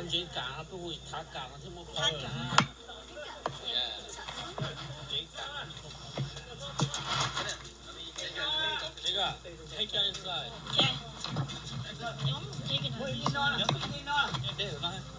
Ntsev kam no peb hu ua thav kam no thiaj muaj qhov na. Ntsev kam. Take that inside. Dej no.